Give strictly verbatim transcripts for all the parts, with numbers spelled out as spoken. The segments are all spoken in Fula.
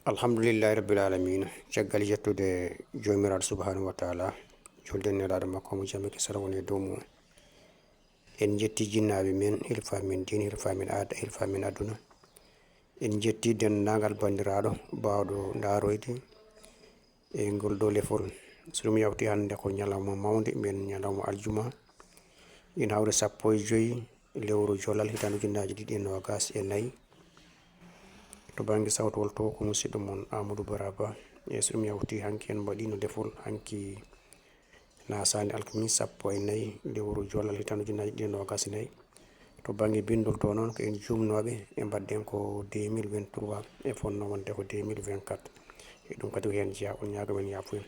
Alhamdulillahi Rabbil Alamina. Caggal yettude Joomiraaɗo Subhaanahu wa Taala, julde Nelaaɗo makko mo jam e kisal woni e dow mum. En njetti jinnaaɓe men, hilfaaɓe men diine, hilfaaɓe men aada, hilfaaɓe men aduna. En njetti denndaangal banndiraaɗo baawɗo ndaaroyde e ngol ɗoo lefol. So ɗum yawti hannde ko ñalawma mawnde, mbiyen ñalawma aljuma. Ina hawri sappo e joy lewru jolal hitaande ujunnaaji ɗiɗi e noogaas e nayi. To bannge sawtowol to ko musidɗo mon Amadou Baraba. E so ɗum yawti hanki en mbaɗino lefol hanki Nasaani alkamis sappo e nayi lewru jolal hitaande ujunnaaji ɗiɗi e noogaas e nayi. To bannge binndol to noon ko en juumnooɓe e mbaɗden ko deux mille vingt-trois e fonnoo wonde ko deux mille vingt-quatre. E ɗum kadi ko heen jeyaa, on ñaago men yaafuya.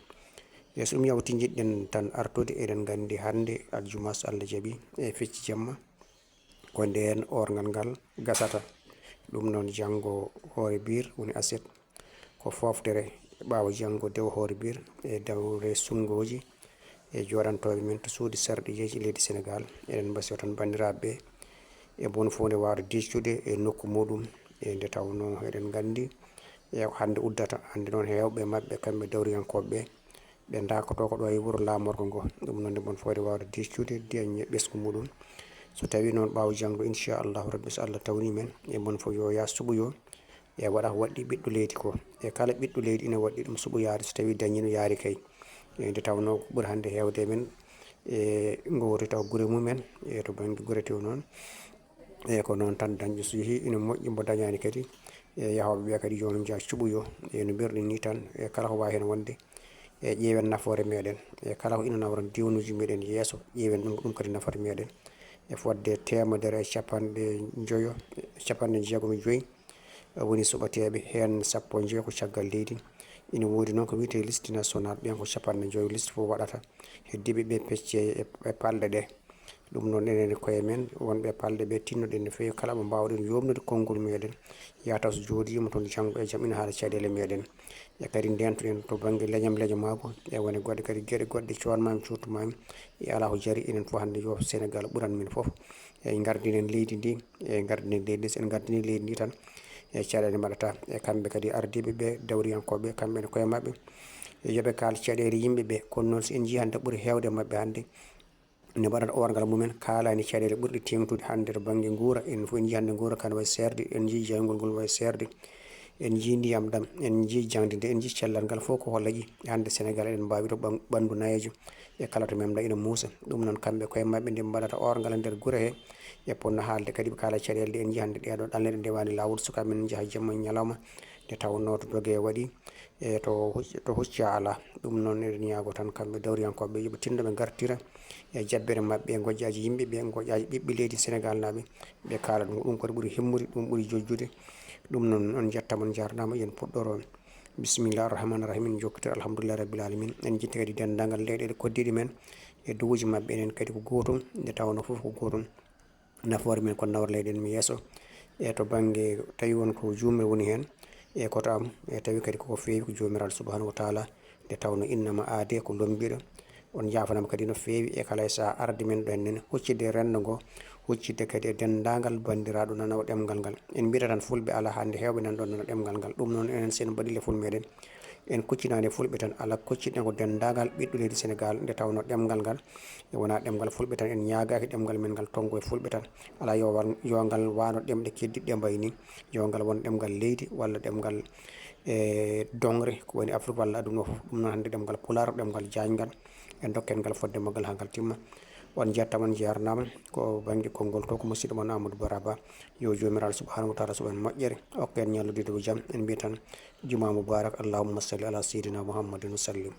E so ɗum yawti njiɗɗen tan artude, eɗen nganndi hannde aljumas Allah jaɓi e fecci jamma. Ko ndeen oorngal ngal gasata. Ɗum noon janngo hoore biir woni aset. Ko fooftere ɓaawo janngo dewo hoore biir e dawre sunnguuji e jooɗantooɓe men to suudu sarɗiyeeji leydi Senegaal. Eɗen mbasiyoo tan banndiraaɓe ɓe e bonne foi nde waawde diccude e nokku muɗum. E nde tawnoo eɗen nganndi e ko hannde uddata. Hannde noon heewɓe maɓɓe kamɓe dawriyankooɓe ɓe ɓe ndaakotoo ko ɗo e wuro laamorgo ngo. Ɗum noon nde bonne foi nde waawde diccude diyañe ɓesngu muɗum. So tawii noon ɓaawo janngo, inchallahu rabbi, so Allah tawni men e bonne foi yo yaa suɓoyoo e waɗa ko waɗɗi ɓiɗɗo leydi ko. E kala ɓiɗɗo leydi ina waɗɗi ɗum suɓoyaade so tawii dañiino yaari kay. E nde tawnoo ko ɓuri hannde heewde e men e ngowri taw gure mumen e to bannge gure tew noon. E ko noon tan dañƴo so yehii ina moƴƴi, mbo dañaani kadi e yahooɓe ɓe kadi yo on njah cuɓoyoo. E no mbiruɗen ni tan, e kala ko waawi heen wonde e ƴeewen nafoore meɗen. E kala ko ina nawra diwnuuji meɗen yeeso, ƴeewen ɗum, ɗum kadi nafoore meɗen. E fodde teemedere e capanɗe njoyo, capanɗe jeegom e joyi woni suɓateeɓe, heen sappo e njoyo ko caggal leydi. Ina woodi noon ko wiyetee liste national, ɓeen ko capanɗe njoyo liste fof waɗata. Heddiiɓe ɓe pecce e, e palɗe ɗe. Ɗum noon enen e koye men wonɓe e palɗe ɓe, tinnoɗen no feewi kala mo mbaawɗen yooɓnude konngol meɗen, yataw so jooɗiima toon janngo e jam ina haala caɗeele meɗen. E kadi ndeentoɗen to bannge leñam leñamaagu, e wone goɗɗe kadi geɗe goɗɗe coormaami, cuurtumaami, e alaa ko jari, enen fof hannde yo Senegaal ɓuran men fof. E ngardinen leydi ndi, e ngardinen leydi ndi, so en ngardini leydi ndi tan, e caɗeele mbaɗata. E kamɓe kadi ardiiɓe ɓe, dawriyankooɓe, kamɓe ne koye maɓɓe, e yoɓe kaal caɗeele yimɓe ɓe. Kono noon so en njii hannde ɓuri heewde maɓɓe hannde, nde mbaɗata oorngal mumen, kaalaani caɗeele ɓurɗe teeŋtude hannde to bannge nguura. En fof en njii hannde nguura kan wayi seerde, en njii jayngol ngol wayi seerde, en njii ndiyam ɗam, en njii jaŋde nde, en njii cellal ngal fof ko laƴi. Hannde Senegaal eɗen mbaawi to ɓan-, ɓanndu nayeejo e kala to memɗa ina muusa. Ɗum noon kamɓe koye maɓɓe nde mbaɗata oorngal e nder gure he, e ponno haalde kadi ɓe kaala caɗeele ɗe en njii hannde ɗeɗo ɗanle ɗe ndewaani laawol, sukaaɓe men njaha jamma e ñalawma, nde tawnoo to doge waɗi. E to hucc-, to hucca alaa. Ɗum noon eɗen ñaago tan kamɓe dawriyankooɓe yo ɓe tinno ɓe ngartira e jabbere maɓɓe, e ngoƴƴaaji yimɓe ɓe, ngoƴƴaaji ɓiɓɓe leydi Senegaalnaaɓe, ɓe kaala ɗum. Ɗum kadi ɓuri himmude, ɗum ɓuri jojjude. Ɗum noon on njettaama, on njaarnaama, yen puɗɗoro. Bismillahi rahmani rahim, en jokkitor alhamdulillahi rabbil alamin. En njetti kadi denndaangal leyɗeele koddiiɗe men e duwuuji maɓɓe, enen kadi ko gootum, nde tawnoo fof ko gootum. Nafoore men ko nawra leyɗe men yeeso. E to bannge tawi won ko juumre woni heen, e koto am, e tawi kadi koko feewi ko Joomiraaɗo Subhaanahu wa Taala, nde tawnoo innama aadee ko lommbiiɗo. On njaafanaama kadi no feewi e kala e sahaa arde men ɗo heen, huccitde renndo ngo, huccitde kadi e denndaangal banndiraaɗo nanoowo ɗemngal ngal. En mbiyata tan fulɓe alaa hannde heewɓe nanɗo nana ɗemngal ngal. Ɗum noon enen so en mbaɗii lefol meɗen, en kuccinaani e fulɓe tan, alaa, kuccinɗen ko denndaangal ɓiɗɗo leydi Senegaal, nde tawnoo ɗemngal ngal e wonaa ɗemngal fulɓe tan. En ñaagaaki ɗemngal men ngal tonngo e fulɓe tan. Alaa, yo wan-, yo ngal wano ɗemɗe keddiɗɗe mbayi ni, yo ngal won ɗemngal leydi walla ɗemngal, e, doŋre ko woni Afrik walla aduna o fof. Ɗum noon hannde ɗemngal Pulaar, ɗemngal jaaƴngal, en ndokken ngal fodde maggal haa ngal timma. On njettaama, on njaarnaama. Ko bannge konngol to ko musidɗo mon Amadou Baraba. Yo Joomiraaɗo Subhaanahu wa Taala suɓan moƴƴere, okka en ñallude dow jam. En mbiya tan, Jumaa Mubaarak, allahumma salli ala seydina Muhammadin wa sallim.